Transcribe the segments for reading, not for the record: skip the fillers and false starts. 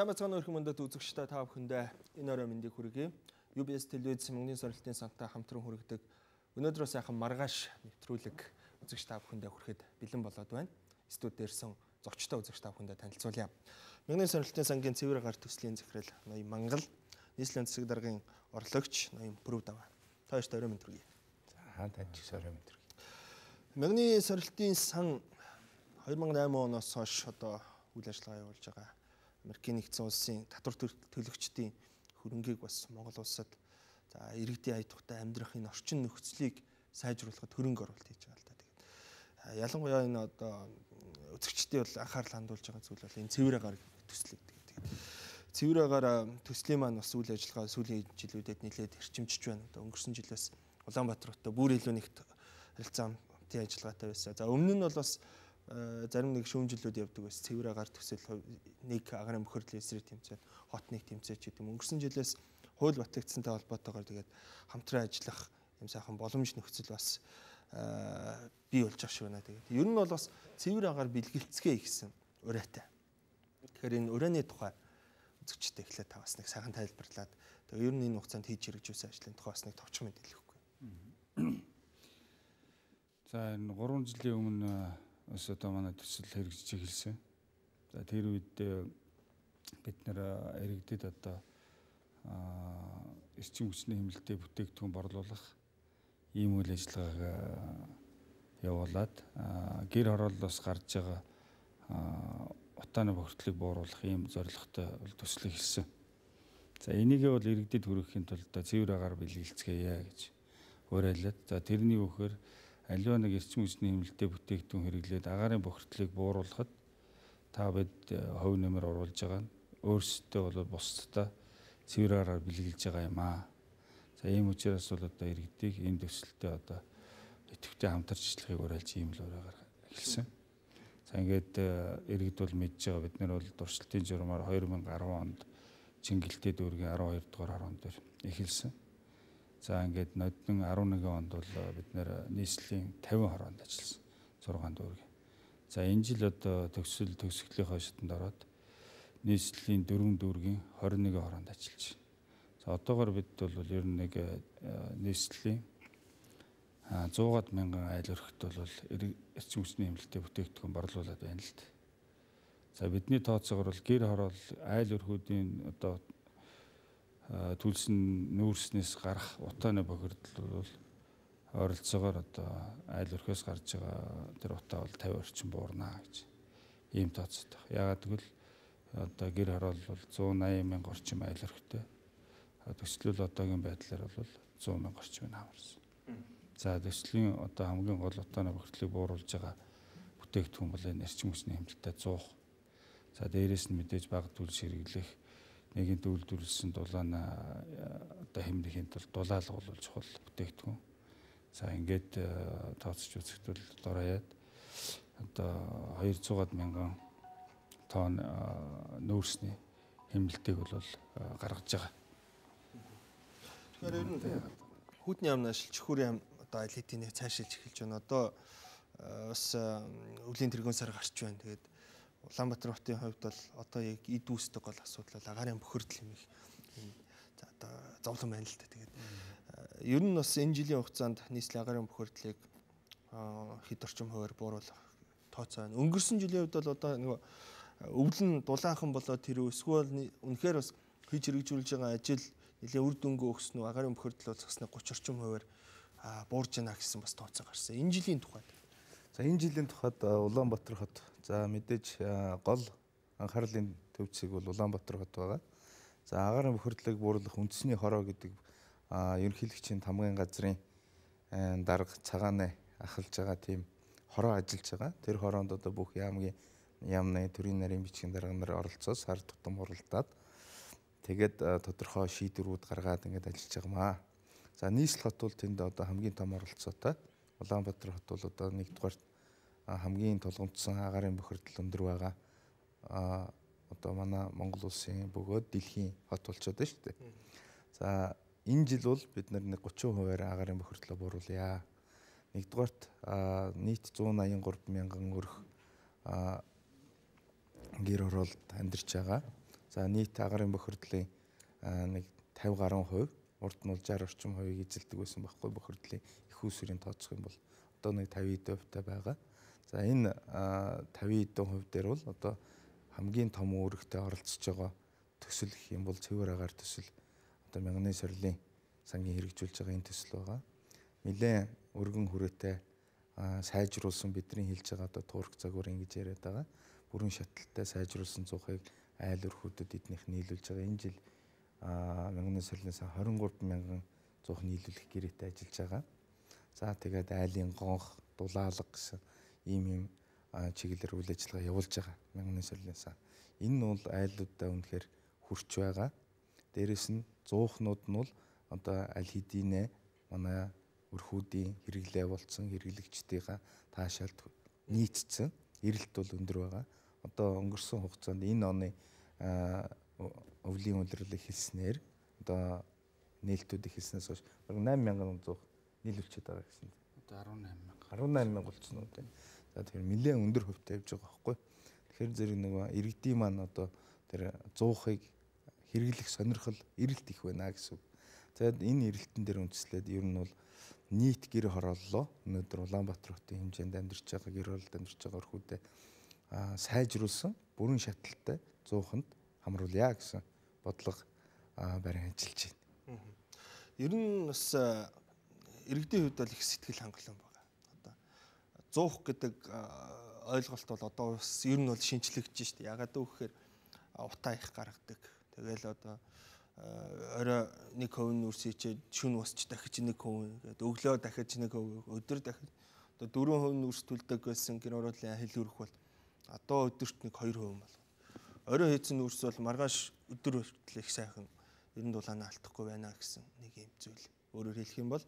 Сайн бацгаана өрхөн мөндөд үзэгчдээ та бүхэндээ энэ орой мэндийг хүргэе. UBS телевиз мөнгөний сорилтын сантай хамтран хүргэдэг өнөөдрөө сайхан маргааш нэвтрүүлэг үзэгч та бүхэндээ хүрэхэд бэлэн болоод байна. Студ дээрсэн зочтой үзэгч та бүхэндээ танилцуулъя. Мөнгөний сорилтын сангийн цэвэр агаар төслийн захирал Ноён Мангал, нийслэлийн засаг даргын орлогч Ноён Бүрүүдава. Та хоёрт орой мэнд хүргэе. За танд ч гэсэн орой мэнд хүргэе. Мөнгөний сорилтын сан 2008 оноос хойш одоо үйл ажиллагаа явуулж байгаа. Америкийн нэгдсэн улсын татвар төлөгчдийн хөрөнгийг бас Монгол улсад за иргэдийн ая тухтай амьдрах энэ орчин нөхцөлийг сайжруулахад хөрөнгө оруулалт хийж байгаа л да. Тэгээд ялангуяа энэ одоо үзэгчдийн бол анхаарал хандуулж байгаа зүйл бол энэ цэвэр агаар төсөл гэдэг. Тэгээд цэвэр агаар төслийн маань бас үйл ажиллагаа сүүлийн жилүүдэд нэлээд эрчимжиж байна. Одоо өнгөрсөн жилээс Улаанбаатар хотод бүр илүү нэгт харилцаа хамтын ажиллагаатай байсан. За өмнө нь бол бас зарим нэг шүүмжлүүд явдаг байсан. Цэвэр агаар төсөл нэг агарын бохирдлын эсрэг тэмцээн, хот нэг тэмцээн ч гэдэг юм. Өнгөрсөн жилээс хууль батлагдсантай холбоотойгоор тэгээд хамтран ажиллах юм сайхан боломж нөхцөл бас бий болж байгаа шиг байна. Тэгээд ер нь бол бас цэвэр агаар бэлгэлцгээе гэсэн урайтай. Тэгэхээр энэ урайны тухай үзэгчтэй эхлээд та бас нэг сайхан тайлбарлаад тэгээд ер нь энэ хугацаанд хийж хэрэгжүүлсэн ажлын тухай бас нэг товчхон мэдээлэл өгөхгүй. За энэ 3 жилийн өмнө бас одоо манай төсөл хэрэгжиж эхэлсэн. За тэр үед бид нэр иргэдэд одоо эрчим хүчний хэмнэлтэд бүтээгдэхүүн борлуулах ийм үйл ажиллагааг явуулаад гэр хорооллоос гарч байгаа утааны бохирдлыг бууруулах ийм зорилготой бол төсөл эхэлсэн. За энийгээ бол иргэдэд хүргэхийн тулд одоо цэвэр агаар бэлгэлцгээе гэж уриалаад за тэрний үхээр аливаа нэг эрчим хүчний хэмнэлтэд бүтээгдэхүүн хэрэглээд агаарын бохирдлыг бууруулахад та бид хувь нэмэр оруулж байгаа нь өөрсдөө бол бусдад цэвэр агаар бэлгэлж байгаа юм аа. За ийм учраас бол одоо иргэдийг энэ төсөлтөд одоо идэвхтэй хамтарч ажиллахыг уриалж ийм л ураагаар эхэлсэн. За ингээд иргэд бол мэдж байгаа, бид нар бол туршилтын журмаар 2010 онд Чингэлтэй дүүргийн 12 дугаар хорон дээр эхэлсэн. За ингээд ноднон 11 онд бол бид нэр нийслэлийн 50 хороонд ажилласан 6 дүүрэг. За энэ жил одоо төгсөл төгсгөлийнхөө шатанд ороод нийслэлийн 4 дүүргийн 21 хороонд ажиллаж байна. За одоогор бид бол ер нь нэг нийслэлийн 100 мянган айл өрхөд бол эрчим хүчний хэмнэлтэд бүтээгдэхүүн борлуулад байна л да. За бидний тооцоогоор бол гэр хороол айл өрхүүдийн одоо төлсөн нүүрснээс гарах утааны бохирдол бол ойролцоогоор одоо айл өрхөөс гарч байгаа тэр утаа бол 50 орчим буурна гэж ийм тооцдог. Яагаад гэвэл одоо гэр хороол бол 180 мянга орчим айл өрхтэй. Төслөл одоогийн байдлаар бол 100 мянга орчим хамарсан. За төслийн одоо хамгийн гол утааны бохирдлыг бууруулж байгаа бүтээгдэхүүн бол энэ эрчим хүчний хэмнэлтэд 100. За дээрээс нь мэдээж бага төлс хэрэглэх нэгэнт үйлдвэрлэсэн дулаан одоо хэмнэхийн тулд дулаалга бол чухал бүтээгдэхүүн. За ингээд тооцож үзэхэд бол дураяад одоо 200 мянган тонн нүүрсний хэмнэлтийг бол гаргаж байгаа. Тэгэхээр ер нь хүдний яамны шилжихүүр яам одоо аль хэдийн цаашилж эхэлж байна. Одоо бас өвлийн тэргүүн сар гарч байна. Тэгээд Улаанбаатар хотын хувьд бол одоо яг эд үүсдэг гол асуудал бол агаарын бохирдол юм их за одоо зовлон байна л да. Тэгээд ер нь бас энэ жилийн хугацаанд нийслэлийн агаарын бохирдлыг хэд орчим хувиар бууруулах тооцоо байна. Өнгөрсөн жилийн хувьд бол одоо нөгөө өвлөн дулаахан болоод тэр эсвэл үнэхээр бас хийж хэрэгжүүлж байгаа ажил нэлээд үр дүнгээ өгсөн үү, агаарын бохирдол бол засны 30 орчим хувиар буурж байна гэсэн бас тооцоо гарсан. Энэ жилийн тухайд. За энэ жилийн тухайд Улаанбаатар хот за мэдээж гол анхаарлын төв цэг бол Улаанбаатар хот байгаа. За агаарын бохирдлыг бууруулах үндэсний хороо гэдэг ерөнхийлөгчийн тамгын газрын дарга цагааны ахалж байгаа тийм хороо ажиллаж байгаа. Тэр хороонд одоо бүх яамны төрийн нарийн бичгийн дарга нар оролцоод сар тутам хуралдаад тэгээд тодорхой шийдвэрүүд гаргаад ингээд ажиллаж байгаамаа. За нийслэл хот бол тэнд одоо хамгийн том оролцоотой. Улаанбаатар хот бол одоо нэгдүгээр хамгийн тулгамдсан агаарын бохирдол өндөр байгаа. Одоо манай Монгол улсын бөгөөд дэлхийн хот болчиход байна шүү дээ. За энэ жил бол бид нэг 30% агаарын бохирдлоо бууруулъя. Нэгдүгээрт нийт 183 мянган өрх гэр хороолд амьдарч байгаа. За нийт агарын бохирдлын нэг 50 гаруй хувь, урд нь бол 60 орчим хувийг эзэлдэг байсан байхгүй бохирдлын их усүрийн тооцох юм бол одоо нэг 50% та байгаа. За энэ 50% хувь дээр бол одоо хамгийн том үүрэгтэй оролцож байгаа төсөл гэх юм бол цэвэр агаар төсөл одоо мянганы сорилын сангийн хэрэгжүүлж байгаа энэ төсөл байгаа. Нилээн өргөн хүрээтэй сайжруулсан бидний хэлж байгаа одоо турк загвар ингэж яриад байгаа. Бүрэн шатлалтай сайжруулсан зуухыг айл өрхүүдэд эднийх нийлүүлж байгаа. Энэ жил мянганы сорилын сан 23 мянган зуух нийлүүлэх гэрээтэй ажиллаж байгаа. За тэгээд айлын гонх, дулаалга гэсэн ийм юм чиглэлээр үйл ажиллагаа явуулж байгаа мянганы сорилын сан. Энэ нь бол айлуудаа үнэхээр хүрч байгаа. Дээрэс нь зуухнууд нь бол одоо аль хэдийнэ манай өрхүүдийн хэрэглээ болцсон хэрэглэгчдийнхаа таашаалд нийцсэн эрэлт бол өндөр байгаа. Одоо өнгөрсөн хугацаанд энэ оны өвлийн улирал эхэлснээр одоо нээлтүүд эхэлснээс хойш бараг 8000 зуух нийлүүлчихэд байгаа гэсэн. Одоо 18000. 18000 болчихсон уу тийм. За тэгэхээр нэлээд өндөр хувьтай явж байгаа байхгүй. Тэгэхээр зэрэг нөгөө иргэдийн маань одоо тэр зуухыг хэрэглэх сонирхол эрэлт их байна гэсэн үг. За энэ эрэлтэн дээр үндэслээд ер нь бол нийт гэр хорооллоо өнөөдөр Улаанбаатар хотын хэмжээнд амьдарч байгаа гэр хорооллод амьдарч байгаа өрхүүдэд сайжруулсан бүрэн шатлалтай зууханд хамруулъя гэсэн бодлого барин ажиллаж байна. Ер нь бас иргэдийн хувьд бол их сэтгэл хангалуун байгаа. Одоо зуух гэдэг ойлголт бол одоо бас ер нь бол шинжлэгдэж шít. Ягаад гэвэл утаа их гаргадаг. Тэгэл одоо орой 1% нүрс ичээд шүн босч дахиж 1% гээд өглөө дахиж 1%, өдөр дахиж одоо 4% нүрс төлдөг байсан гэр хорооллын хил өрөх бол одоо өдөрт нэг 2% болгоно. Орой хийцэн нүрс бол маргааш өдөр хүртэл их сайхан 90 дулаанаа алдахгүй байна гэсэн нэг юм зүйл. Өөрөөр хэлэх юм бол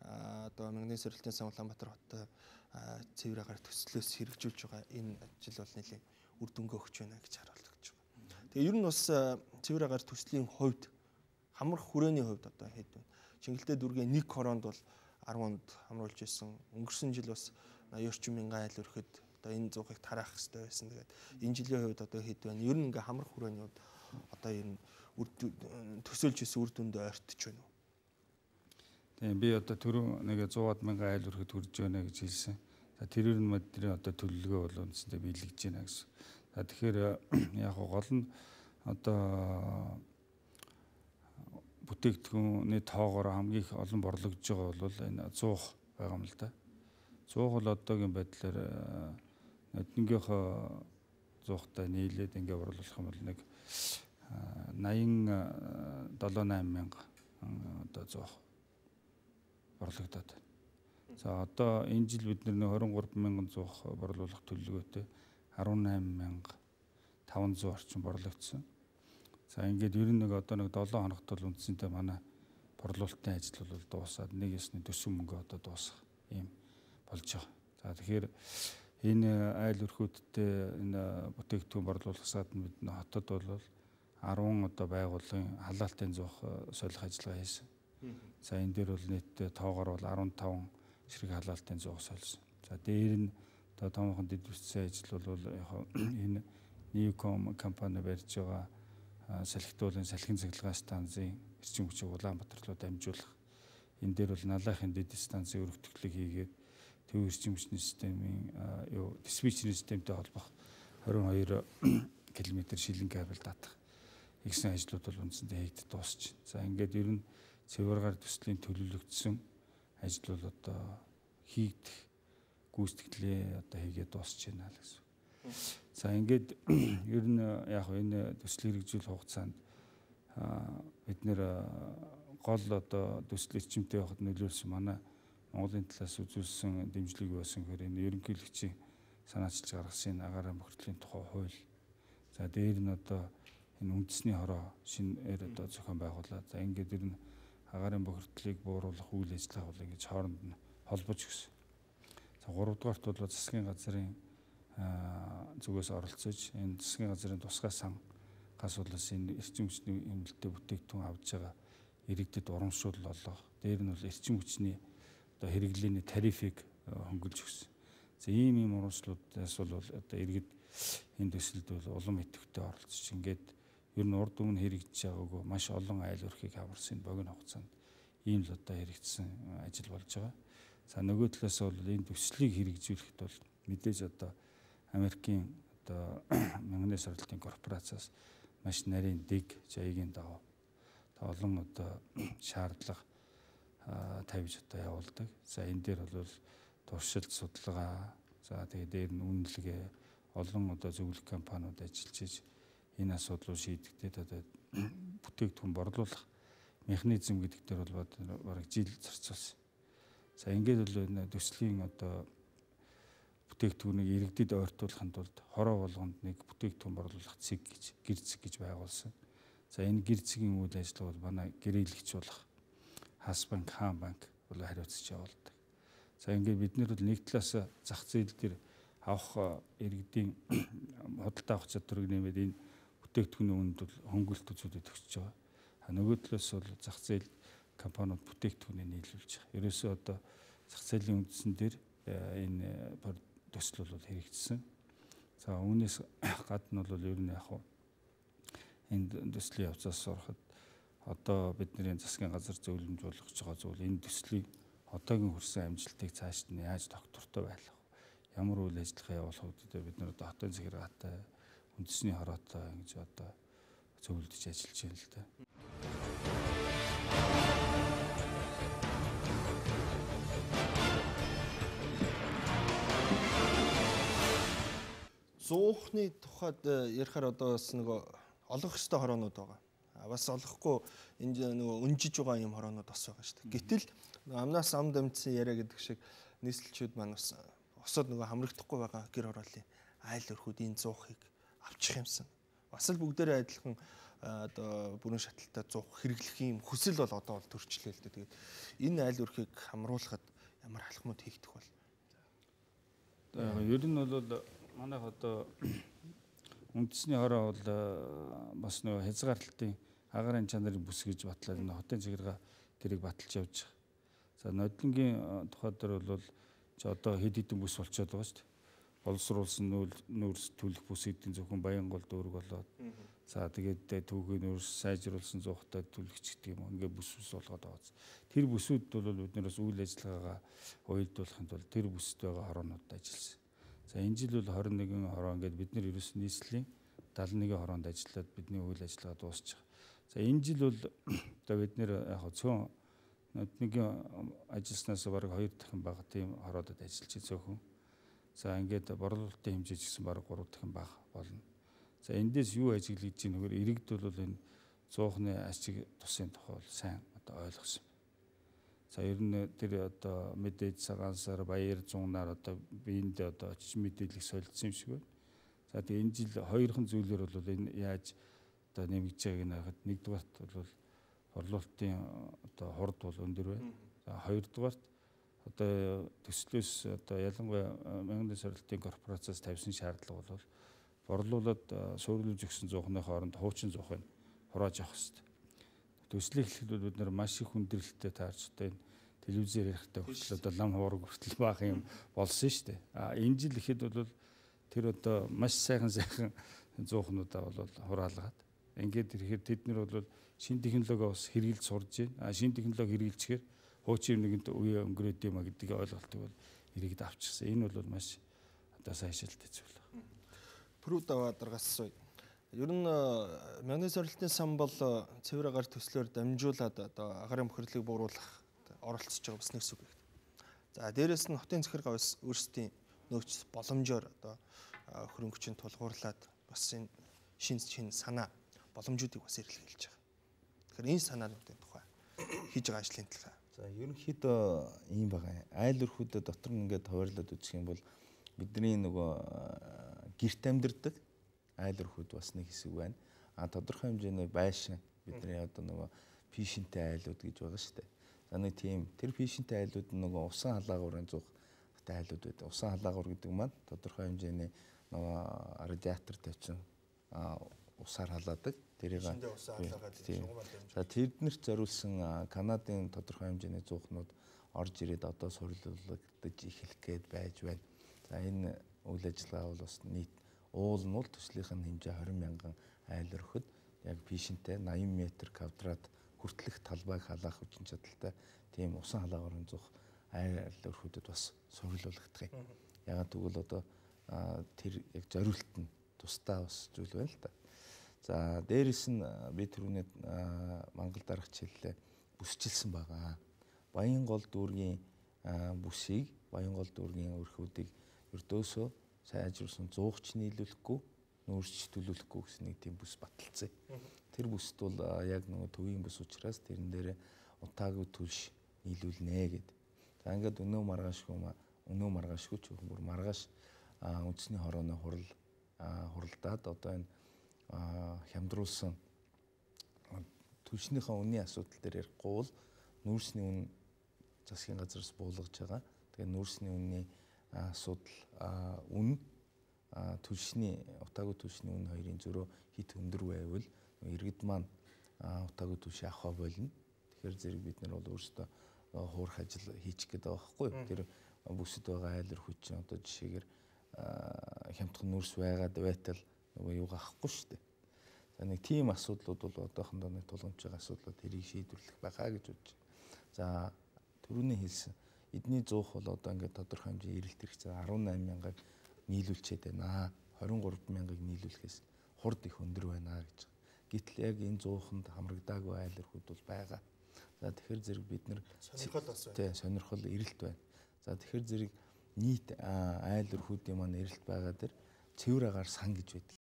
одоо мянганы сорилтын сан Улаанбаатар хоттой цэвэр агаар төслөөс хэрэгжүүлж байгаа энэ ажил бол нэлээд үр дүнгээ өгч байна гэж харуулж байгаа. Тэгээ ер нь бас цэвэр агаар төслийн хувьд хамрах хүрээний хувьд одоо хэд вэ? Чингэлтэй дүүргийн нэг хороонд бол 10 онд хамруулж исэн. Өнгөрсөн жил бас 80 орчим мянган айл өрхөд одоо энэ зуухыг тараах хэрэгтэй байсан. Тэгээд энэ жилийн хувьд одоо хэд вэ? Ер нь ингээ хамрах хүрээний хувьд одоо ер нь төсөөлж исэн үр дүндээ ойртож байна уу? Тийм, би одоо түрүү нэг 100 мянган айл өрхөд хүрж байна гэж хэлсэн. За тэрээр нь бидний одоо төлөвлөгөө бол үндсэндээ биелэгдэж байна гэсэн. За тэгэхээр яг гол нь одоо бүтээгдэхүүний тоогоор хамгийн их олон борлогдож байгаа бол энэ зуух байгаа юм л да. Зуух бол одоогийн байдлаар ноднингийнхоо зуухтай нийлээд ингээ борлуулах юм бол нэг 87 8 мянга одоо зуух борлогдоод байна. За одоо энэ жил бид нэр 23 мянган зуух борлуулах төлөвлөгөөтэй 18500 орчим борлогдсон. За ингээд ер нь нэг одоо нэг 7 хоногт бол үндсэндээ манай борлуулалтын ажил бол дуусаад нэг ёсны төсөв мөнгө одоо дуусах юм болж байгаа. За тэгэхээр энэ айл өрхүүдтэй энэ бүтээгдэхүүн борлуулахаас гадна бид хотод бол 10 одоо байгууллагын халаалтын зуух солих ажиллагаа хийсэн. За энэ дээр бол нийтдээ тоогоор бол 15 ширхэг халаалтын зуух сольсон. За дээр нь одоо томоохон дэд бүтцийн ажил бол яг энэ Newcom компани барьж байгаа салхитуулын салхин цахилгаан станцын эрчим хүчийг Улаанбаатар руу дамжуулах. Энэ дээр бол Налаахын дэд станцын өргөтгөлийг хийгээд төв эрчим хүчний системийн диспетчерийн системтэй холбох 22 км шилэн кабель даатах ихсэн ажлууд бол үндсэндээ хийгдэж дуусч. За ингээд ер нь цэвэргаар төслийн төлөвлөгдсөн ажил бол одоо хийгдэх гүйцэтгэлээ одоо хийгээд дуусч байна л гэсэн. За ингээд ер нь яг энэ төсөл хэрэгжүүлэх хугацаанд бид нэр гол одоо төсөл эрчимтэй байхад нөлөөлсөн манай Монголын талаас үзүүлсэн дэмжлэг байсан гэхээр энэ ерөнхийлөгчийн санаачилж гаргасан энэ агаарын бохирдлын тухай хууль. За дээр нь одоо энэ үндэсний хороо шинээр одоо зохион байгуулаад за ингээд ер нь агаарын бохирдлыг бууруулах үйл ажиллагаа бол ингэж хооронд нь холбож өгсөн. За гуравдугаарт бол засгийн газрын зүгээс оролцож энэ засгийн газрын тусгай сан гас улс энэ эрчим хүчний эмнэлтэд бүтээгдэхүүн авж байгаа иргэдэд урамшуул олгох. Дээр нь бол эрчим хүчний одоо хэрэглээний тарифыг хөнгөлж өгсөн. За ийм урамшлуудаас бол одоо иргэд энэ төсөлд бол улам идэвхтэй оролцож ингээд Ер нь урд өмнө хэрэгжиж байгаагүй маш олон айл өрхийг хамарсан богино хугацаанд ийм л одоо хэрэгжсэн ажил болж байгаа. За нөгөө талаас бол энэ төслийг хэрэгжүүлэхэд бол мэдээж одоо Америкийн одоо мянганы сорилтын корпорациас маш нарийн дэг жаягийн дагуу олон одоо шаардлага тавьж одоо явуулдаг. За энэ дээр бол туршилт судалгаа, за тэгээ дээр нь үнэлгээ олон одоо зөвлөх компаниуд ажиллаж иж энэ асуудлыг шийдэхдээ одоо бүтээгдэхүүн борлуулах механизм гэдэг дээр бол бараг жил зарцуулсан. За ингээд бол энэ төслийн одоо бүтээгдэхүүнийг иргэдэд ойртуулахын тулд хороо болгонд нэг бүтээгдэхүүн борлуулах цэг гэж гэр цэг гэж байгуулсан. За энэ гэр цэгийн үйл ажиллагаа бол манай гэрээлэгч болох Хас банк, Хаан банк бол хариуцж явуулдаг. За ингээд бид нэр бол нэг талаас зах зээл дээр авах иргэдийн худалдаа авах чадварыг нэмээд энэ бүтээгдэхүүний үнэд бол хөнгөлт үзүүлээд өгч байгаа. А нөгөө талаас бол зах зээл компаниуд бүтээгдэхүүнээ нийлүүлж байгаа. Ерөөсөө одоо зах зээлийн үндсэн дээр энэ төсөл бол хэрэгжсэн. За үүнээс гадна бол ер нь яг энэ төслийн явцаас сурахад одоо бидний засгийн газар зөвлөмж болгож байгаа зүйл энэ төслийг одоогийн хүрсэн амжилтыг цаашд нь яаж доктортой байлгах вэ? Ямар үйл ажиллагаа явуулах вэ гэдэг бид нар одоо хотын захиргаатай, үндэсний хороотой ингэж одоо зөвлөдөж ажиллаж байна л да. Зуухны тухайд ярихаар одоо бас нөгөө олох ёстой хороонууд байгаа. Бас олохгүй энэ нөгөө өнжиж байгаа юм хороонууд бас байгаа шүү дээ. Гэтэл амнаас ам дамжсан яриа гэдэг шиг нийслэлчүүд маань бас осод нөгөө хамрагдахгүй байгаа гэр хорооллын айл өрхүүд энэ зуухыг авчих юмсан. Бас л бүгдээрээ адилхан одоо бүрэн шаталтай зуух хэрэглэх юм хүсэл бол одоо бол төрчлээ л дээ. Тэгээд энэ айл өрхийг хамруулахад ямар алхмууд хийгдэх бол? Ер нь бол манайх одоо үндэсний хороо бол бас нөгөө хязгаарлалтын агарын чанарын бүс гэж батлаад энэ хотын захиргаа тэрийг баталж явж байгаа. За нодлонгийн тухай дээр бол одоо хэд хэдэн бүс болчиход байгаа шүү дээ. Боловсруулсан нүүрс түлх бүс гэдэг нь зөвхөн Баянгол дүүрэг болоод за тэгээд түүхийн нүүрс сайжруулсан зуухтай түлхч гэдэг юм ингээ бүс бүс болгоод байгаа. Тэр бүсүүд бол бид нэр бас үйл ажиллагаагаа уялдуулахын тулд тэр бүсд байгаа хороонуудад ажилласан. За энэ жил бол 21 хороо ингээд бид нэр ерөөс нийслэлийн 71 хороонд ажиллаад бидний үйл ажиллагаа дуусчих. За энэ жил бол одоо бид нэр яг цөөн нодныгийн ажилласнаас бараг 2 дахин бага тийм хороодод ажиллаж цөөхөн. За ингээд борлуулалтын хэмжээ ч гэсэн бараг 3 дахин бага болно. За эндээс юу ажиглагдж байна гэхээр иргэд бол энэ зуухны ашиг тусын тухай бол сайн одоо ойлгосон. За ер нь тэр одоо мэдээж цагаан сар баяр зуунаар одоо биендээ одоо очиж мэдээлэх солилцсон юм шиг байна. За тэгээ энэ жил хоёрхан зүйлээр бол энэ яаж одоо нэмэгдэж байгааг нь харахад нэгдүгээрт бол борлуулалтын одоо хурд бол өндөр байна. За хоёрдугаарт одоо төслөөс одоо ялангуяа мянган сорилтын корпорациас тавьсан шаардлага бол борлуулад суурилж өгсөн зуухны хооронд хуучин зуухыг хурааж авах хэрэгтэй. Төслийг эхлэхэд бид нар маш их хүндрэлтэй таарч одоо энэ телевизээр ярихдаа хүртэл одоо лам хуураг хүртэл баах юм болсон шүү дээ. А энэ жил ихэд бол тэр одоо маш сайхан зуухнуудаа бол хураалгаад ингээд ирэхэд тэд нар бол шинэ технологи бас хэрэгжилж сурж байна. А шинэ технологи хэрэгжилчихээр хуучин юм нэгэнт үе өнгөрөөд юм а гэдэг ойлголтыг бол иргэд авчихсан. Энэ бол маш одоо сайшилтай зүйл байна. Пүрүү даваа даргаас сууя. Ер нь мянган сорилтын сан бол цэвэр агаар төслөөр дамжуулаад одоо агарын бохирдлыг бууруулах оролцож байгаа бас нэг субъект. За дээрэс нь хотын захиргаа бас өөрсдийн нөөц боломжоор одоо хөрөнгөчийн тулгуурлаад бас энэ шин санаа боломжуудыг бас эрэлхийлж байгаа. Тэгэхээр энэ санаануудын тухай хийж байгаа ажлын талаар. За ерөнхийдөө ийм байгаа. Айл өрхүүдэд дотор нь ингээд хуваарлаад үзэх юм бол бидний нөгөө гэрт амьдардаг айл өрхүүд бас нэг хэсэг байна. А тодорхой хэмжээний байшин бидний одоо нөгөө фишинтэй айлууд гэж байгаа шүү дээ. За нэг тийм тэр фишинтэй айлууд нь нөгөө усан халаагуурын зуухтай айлууд байдаг. Усан халаагуур гэдэг маань тодорхой хэмжээний нөгөө радиатор тавьсан усаар халаадаг. Тэрийг за тэднэрт зориулсан Канадын тодорхой хэмжээний зуухнууд орж ирээд одоо суурилуулагдаж эхлэх гээд байж байна. За энэ үйл ажиллагаа бол бас нийт уул нь бол төслийнх нь хэмжээ 20 мянган айл өрхөд Яг пишинтэй 80 м квадрат хүртэлх талбайг халаах хүчин чадалтай тийм усан халаа орон зуух айл өрхүүдэд бас суурилуулагдах юм. Ягаад гэвэл одоо тэр яг зориулт нь тусдаа бас зүйл байна л да. За дээрэс нь би түрүүний Монгол даргач хэллээ бүсчилсэн байгаа. Баянгол дүүргийн бүсийг, Баянгол дүүргийн өрхүүдийг ердөөсөө сайжруулсан зуугч нийлүүлэхгүй, нүүрсч төлөвлөхгүй гэсэн нэг тийм бүс баталцсан. Тэр бүст бол яг нөгөө төвийн бүс учраас тэрэн дээр утаагүй түлш нийлүүлнэ гэд. За ингээд өнөө маргаашгүй өнөө маргаашгүй ч бүр маргааш үндэсний хорооны хурал хуралдаад одоо энэ хямдруулсан түлшнийхээ үнийн асуудал дээр ярихгүй бол нүүрсний үн засгийн газраас буулгаж байгаа. Тэгээ нүүрсний үнийн асуудал үн түлшний утаагүй түлшний үн хоёрын зөрөө хит өндөр байвал иргэд маань утаагүй түлш авахаа болно. Тэгэхээр зэрэг бид нар бол өөрсдөө хуурах ажил хийчих гээд байгаа байхгүй юу? Тэр бүсэд байгаа айл өрхөж чинь одоо жишээгээр хямдхан нүүрс байгаад байтал нөгөө юугаа авахгүй шүү дээ. За нэг тийм асуудлууд бол одоохондоо нэг тулгамж байгаа асуудлууд тэрийг шийдвэрлэх байхаа гэж бодож байна. За түрүүний хэлсэн эдний зуух бол одоо ингээд тодорхой хэмжээ эрэлт хэрэгцээ 18 мянгаыг нийлүүлчихэд байна. 23 мянгаыг нийлүүлэхээс хурд их өндөр байна гэж. Гэтэл яг энэ зууханд хамрагдаагүй айл өрхүүд бол байгаа. За тэгэхээр зэрэг бид нар сонирхол бас байна. Тийм сонирхол эрэлт байна. За тэгэхээр зэрэг нийт айл өрхүүдийн маань эрэлт байгаа дэр цэвэр агаар сан гэж байдаг.